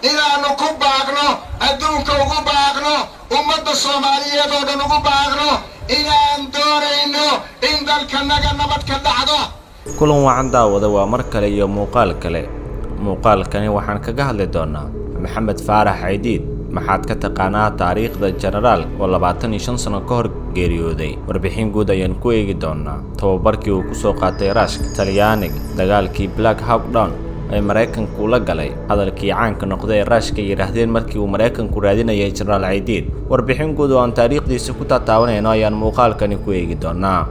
Inaannu ku baaqno, adduunka ugu baaqno, ummadda Soomaaliyeed oo dhan ugu baaqno inaan doonayno in dalkanaga nabad ka dhacdo. Kulan wacan, daawada. Waa mar kale iyo muuqaal kale. Muuqaalkani waxaan kaga hadli doonaa Maxamed Faarax Caydiid. Maxaad ka taqaanaa taariikhda jenaraal oo 25 sano ka hor geeriyooday? Warbixin guud ayaan ku eegi doonaa tababarkii uu kusoo qaatay Raashka, Talyaaniga, dagaalkii Black Hawk Down ee Maraykanku la galay, hadalkii caanka noqday ee Raashka yidhaahdeen markii uu Maraykanku raadinayay Jenaraal Caydiid. Warbixin guud oo aan taariikhdiisa ku taataabanayno ayaan muuqaalkani ku eegi doonaa.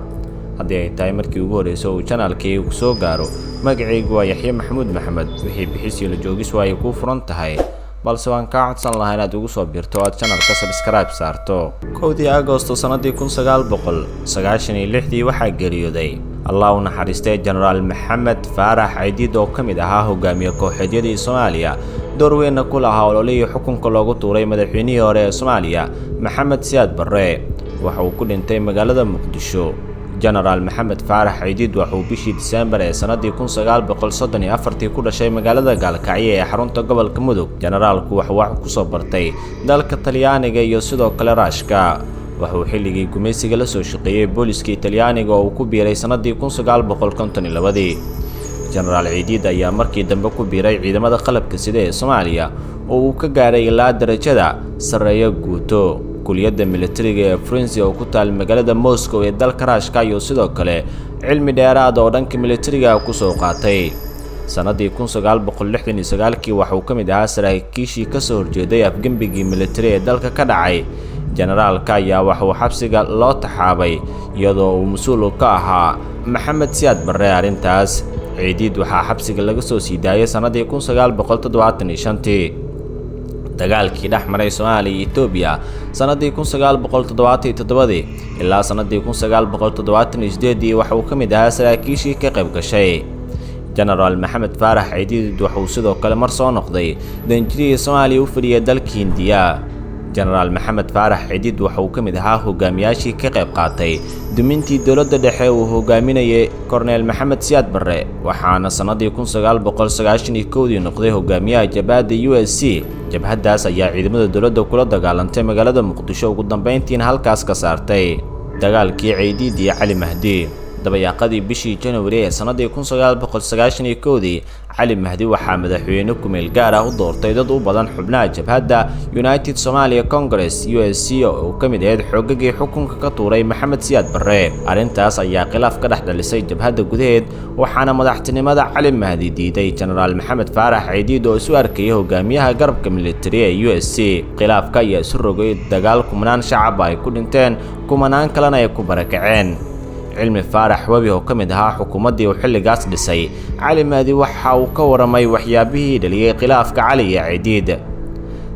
Haddii ay tahay markii ugu horreysa uu channelkaygu soo gaaro, magacaygu waa Yaxye Maxamuud Maxamed. Wixii bixis iyo la joogis waa ay kuu furan tahay, balse waan kaa codsan lahaa inaad ugu soo biirto o aad channelka subscribe saarto. 1dii Agosto sannadii 1996dii waxaa geeriyooday, Allah u naxariistay, Jenaraal Maxamed Faarax Caydiid oo ka mid ahaa hogaamiye kooxeedyadii Soomaaliya, door weynna ku lahaa ololihii xukunka loogu tuuray madaxweynihii hore ee Soomaaliya, Maxamed Siyaad Barre. Waxa uu ku dhintay magaalada Muqdisho. Jenaraal Maxamed Faarax Caydiid waxauu bishii Diseembar ee sannadii 1934tii ku dhashay magaalada Gaalkacyo ee xarunta gobolka Mudug. Jenaraalku waxuu wax kusoo bartay dalka Talyaaniga iyo sidoo kale Raashka. Waxauu xilligii gumaysiga la soo shaqeeyey booliskii Talyaaniga oo uu ku biiray sannadii 1952dii. Jenaraal Caydiid ayaa markii dambe ku biiray ciidamada qalabka sida ee Soomaaliya oo uu ka gaaray ilaa darajada sarreeya guuto. Kuliyadda militariga ee Frensi oo ku taal magaalada Moscow ee dalka Raashka ayuu sidoo kale cilmi dheeraad oo dhanka militariga kusoo qaatay. Sannadii 1969kii waxauu ka mid ahaa saraakiishii kasoo horjeeday afgembigii militari ee dalka ka dhacay. Jenaraalka ayaa waxauu xabsiga loo taxaabay iyadoo uu mas-uul ka ahaa Maxamed Siyaad Barre arrintaas. Ciidiid waxaa xabsiga laga soo sii daayay sannadii 1975tii. Dagaalkii dhex maray Soomaaliya iyo Etoobiya sannadii 1977dii ilaa sannadii 1978dii waxa uu ka mid ahaa saraakiishii ka qayb gashay. Jenaraal Maxamed Faarax Ciidiid waxauu sidoo kale mar soo noqday danjirihii Soomaaliya u fadhiya dalka Hindiya. Jenaraal Maxamed Faarax Ciidiid waxa uu ka mid ahaa hogaamiyaashii ka qayb qaatay dumintii dowladda dhexe uu hogaaminayay Korneel Maxamed Siyaad Barre, waxaana sannadii 1991dii noqday hogaamiyaha jabhadda USC. Jabhaddaas ayaa ciidamada dowladda kula dagaalantay magaalada Muqdisho, ugu dambeyntiina halkaas ka saartay. Dagaalkii Caydiid iyo Cali Mahdi. Dabayaaqadii bishii Januari ee sannadii 1991dii, Cali Mahdi waxaa madaxweyne kumeel gaar ah u doortay dad u badan xubnaha jabhadda United Somalia Congress, USC, oo uu ka mid ahayd xoogagii xukunka ka tuuray Maxamed Siyaad Barre. Arrintaas ayaa khilaaf ka dhex dhalisay jabhadda gudaheed, waxaana madaxtinimada Cali Mahdi diiday Jenaraal Maxamed Faarax Ciidiid oo isu arkayay hogaamiyaha garabka militari ee USC. Khilaafka ayaa isu rogay dagaal kumanaan shacab ay ku dhinteen, kumanaan kalena ay ku barakaceen. Cilmi Faarax Webi oo ka mid ahaa xukuumaddii uu xilligaas dhisay Cali Mahdi waxa uu ka waramay waxyaabihii dhaliyey khilaafka Cali iyo Ciidiid.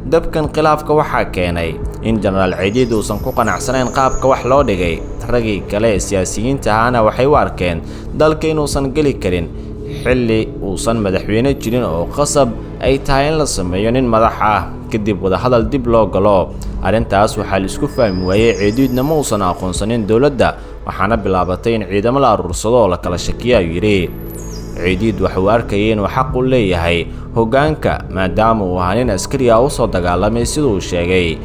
Dabkan khilaafka waxaa keenay in Jenaraal Ciidiid uusan ku qanacsanayn qaabka wax loo dhigay. Raggii kale ee siyaasiyiinta ahaana waxay u arkeen dalka inuusan geli karin xilli uusan madaxweyne jirin oo qasab ay tahay in la sameeyo nin madax ah, kadib wadahadal dib loo galo. Arrintaas waxaa la isku fahmi waayey. Ciidiidna ma uusan aqoonsanin dowladda, waxaana bilaabatay in ciidamo la aruursado oo la kala shakiya, ayuu yidhi. Ciidiid waxa uu arkayay inuu xaq u leeyahay hoggaanka maadaama uu ahaa nin askari ah u soo dagaalamay, siduu sheegay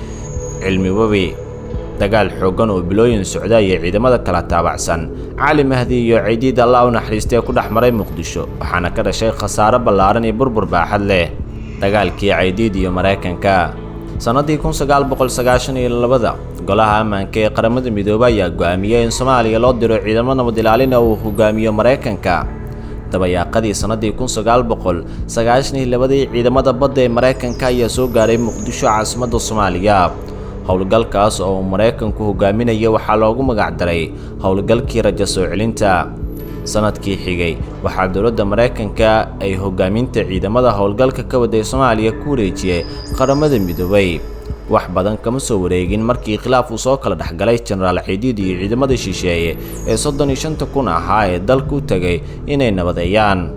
Cilmi Webi. Dagaal xooggan oo bilooyin socda ayay ciidamada kala taabacsan Cali Mahdi iyo Ciidiid, Allah u naxariistee, ku dhex maray Muqdisho, waxaana ka dhashay khasaaro ballaaran iyo burbur baaxad leh. Dagaalkii Caydiid iyo Maraykanka. Sannadii 1992da, Golaha Ammaanka ee Qaramada Midoobay ayaa go'aamiyey in Soomaaliya loo diro ciidamo nabad ilaalin oo uu hogaamiyo Maraykanka. Dabayaaqadii sannadii 1992dii, ciidamada badda ee Maraykanka ayaa soo gaaray Muqdisho, caasimadda Soomaaliya. Howlgalkaas oo uu Maraykanku hogaaminaya waxaa loogu magacdaray howlgalkii rajo soo celinta. Sanadkii xigay waxaa dowladda Maraykanka ay hogaaminta ciidamada howlgalka ka waday Soomaaliya ku wareejiyey Qaramada Midoobay. Wax badan kama soo wareegin markii khilaaf uu soo kala dhexgalay Jenaraal Ciidiid iyo ciidamada shisheeye ee 35,000 ahaa ee dalka u tegay inay nabadeeyaan.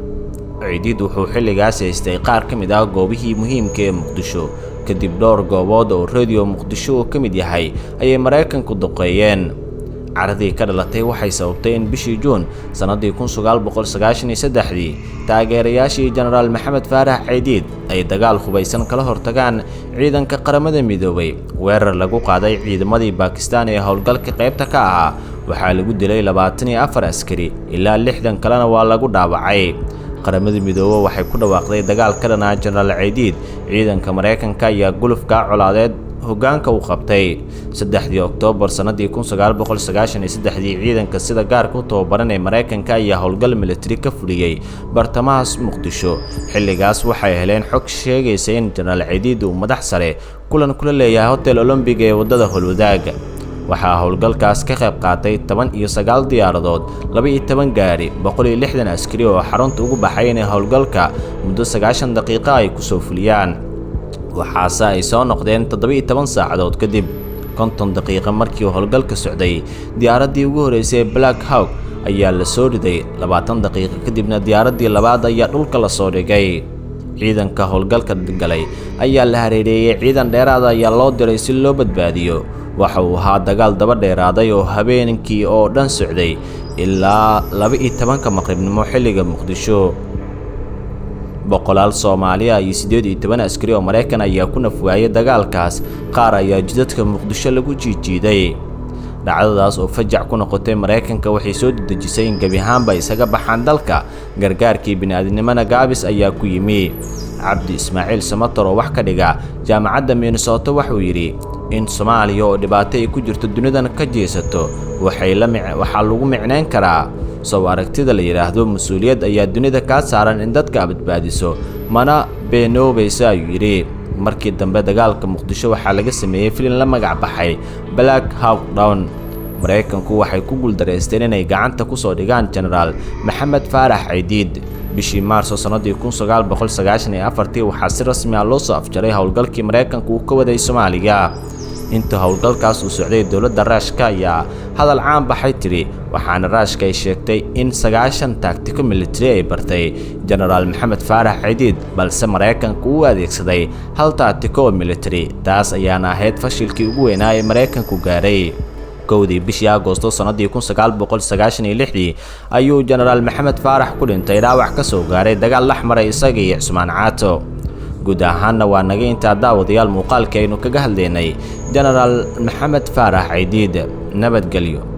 Ciidiid wuxuu xilligaas haystay qaar ka mid ah goobihii muhiimka ee Muqdisho. Kadib dhowr goobood oo Radio Muqdisho uu ka mid yahay ayay Maraykanku duqeeyeen. Caradii ka dhalatay waxay sababtay in bishii Juun sanadii 1993 taageerayaashii Jenaraal Maxamed Faarax Caydiid ay dagaal hubaysan kala hortagaan ciidanka Qaramada Midoobay. Weerar lagu qaaday ciidamadii Bakistan ee howlgalka qaybta ka ahaa waxaa lagu dilay 24 askari, ilaa 60 kalena waa lagu dhaawacay. Qaramada Midoobay waxay ku dhawaaqday dagaal ka dhanaa Jenaraal Caydiid. Ciidanka Mareykanka ayaa gulufka colaadeed hoggaanka u qabtay. 3 Oktoobar sanadii 1993 ciidanka sida gaarka u tababaran ee Mareykanka ayaa howlgal militari ka fuliyey bartamaha Muqdisho. Xilligaas waxay heleen xog sheegaysa in Jenaraal Caydiid uu madax sare kulan kula leeyahay Hotel Olympic ee waddada Holwadaag. Waxaa howlgalkaas ka qayb qaatay 19 diyaaradood, 12 gaari, 160 askari oo xarunta ugu baxay inay howlgalka muddo 90 daqiiqo ay kusoo fuliyaan. Waxaase ay soo noqdeen 17 saacadood kadib. 50 daqiiqo markii howlgalka socday, diyaaraddii ugu horreysay ee Black Hawk ayaa la soo riday. 20 daqiiqo kadibna diyaaraddii labaad ayaa dhulka la soo dhigay. Ciidanka howlgalka galay ayaa la hareereeyay, ciidan dheeraad ayaa loo diray si loo badbaadiyo. Waxa uu ahaa dagaal daba dheeraaday oo habeenkii oo dhan socday ilaa 12 maqribnimo xilliga Muqdisho. Boqolaal Soomaali ah iyo 18 askari oo Mareykan ayaa ku nafwaayay dagaalkaas. Qaar ayaa jidadka Muqdisho lagu jiijiiday. Dhacdadaas oo fajac ku noqotay Mareykanka waxay soo dedejisay in gebi ahaanba isaga baxaan dalka. Gargaarkii bini'aadnimona gaabis ayaa ku yimi. Cabdi Ismaaciil Samatar oo wax ka dhiga jaamacadda Minnesota wuxuu yidhi in Soomaaliya oo dhibaato ay ku jirto dunidan ka jeesato waxaa lagu micnayn karaa sow aragtida la yidhaahdo mas-uuliyad ayaa dunida kaa saaran in dadka badbaadiso, mana beenoobaysa, ayuu yidhi. Markii dambe dagaalka Muqdisho waxaa laga sameeyey filin la magac baxay Black Hawk Down. Mareykanku waxay ku guuldareysteen inay gacanta kusoo dhigaan Jenaraal Maxamed Faarax Caydiid. Bishii Maarso sanadii 1994 waxaa si rasmi ah loo soo afjaray howlgalkii Mareykanku uu ka waday Soomaaliya. Inta howlgalkaas uu socday, dowladda Raashka ayaa hadal caan baxay tiri, waxaana Raashka ay sheegtay in 90 tactico military ay bartay Jenaraal Maxamed Faarax Caydiid, balse Mareykanku uu adeegsaday hal tactico oo military. Taas ayaana ahayd fashilkii ugu weynaa ee Mareykanku gaaray. 1dii bishii Agoosto sanadii 1996 ayuu Jenaraal Maxamed Faarax ku dhintay dhaawac ka soo gaaray dagaal dhex maray isaga iyo Cusmaan Caato. Guud ahaanna waa naga intaa, daawadayaal, muuqaalkii aynu kaga hadlaynay Jenaraal Maxamed Faarax Caydiid. Nabadgelyo.